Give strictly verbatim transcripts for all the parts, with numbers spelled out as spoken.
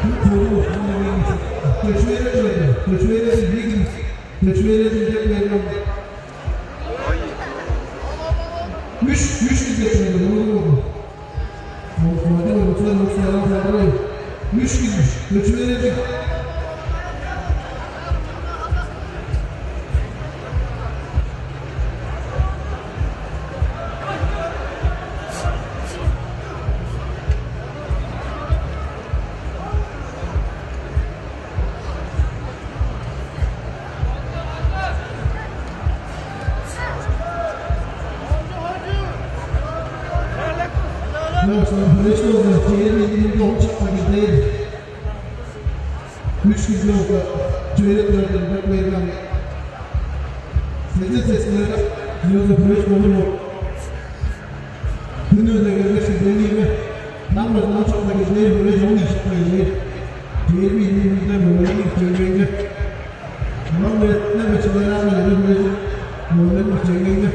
Көчү берер, көчү берер, көчү берер, көчү берер деп берген. Үш, үш кижи чыгды, болду, болду. Ол Владимир Руслан Руслан Руслан. Үш кижи, көчү берер. Үш кижи чүведе турар деп берген. Силерде сесилерде Йозеф Хрюч болур бо. Күнү-даа келгеш, кедээниңер. Нам база чокка кедээр, хөрээ чогун ишип кедээр. Чээрби ийи минуттан мөгелерниң чөөлгейинге. Мурун бетине бечилер ам эле хөрээ мөгелерниң чөөлгейинге.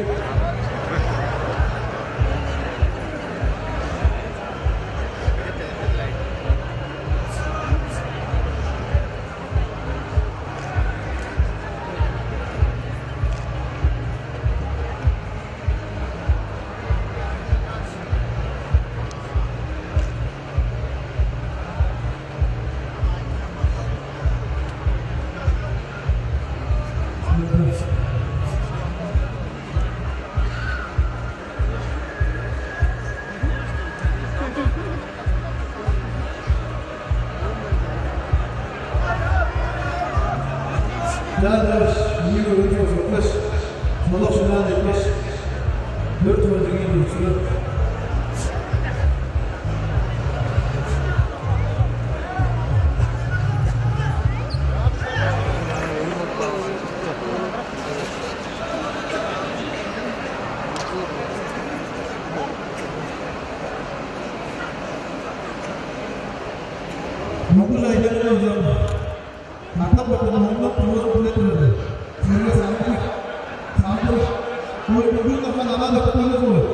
Чаа, чаа, ийи көңүл чок соккаш, чолак шынаан эткеш, дөрт хончуг ийи турчулар. Муңгуш айдары болза, катап-катап маңнап тургузуп биле турар-дыр. Силерге сагындырыг, сагындырыг. Ой, бүгүн ырган ана деп коюңар.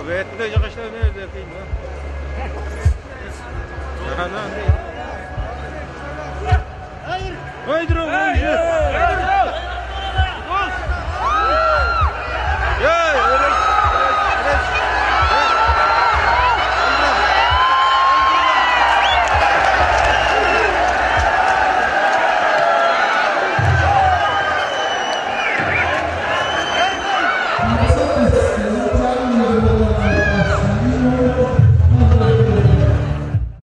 Бетинде жакаштар не эдер дейм, а? Жакана андый. Ай, дурак, ой,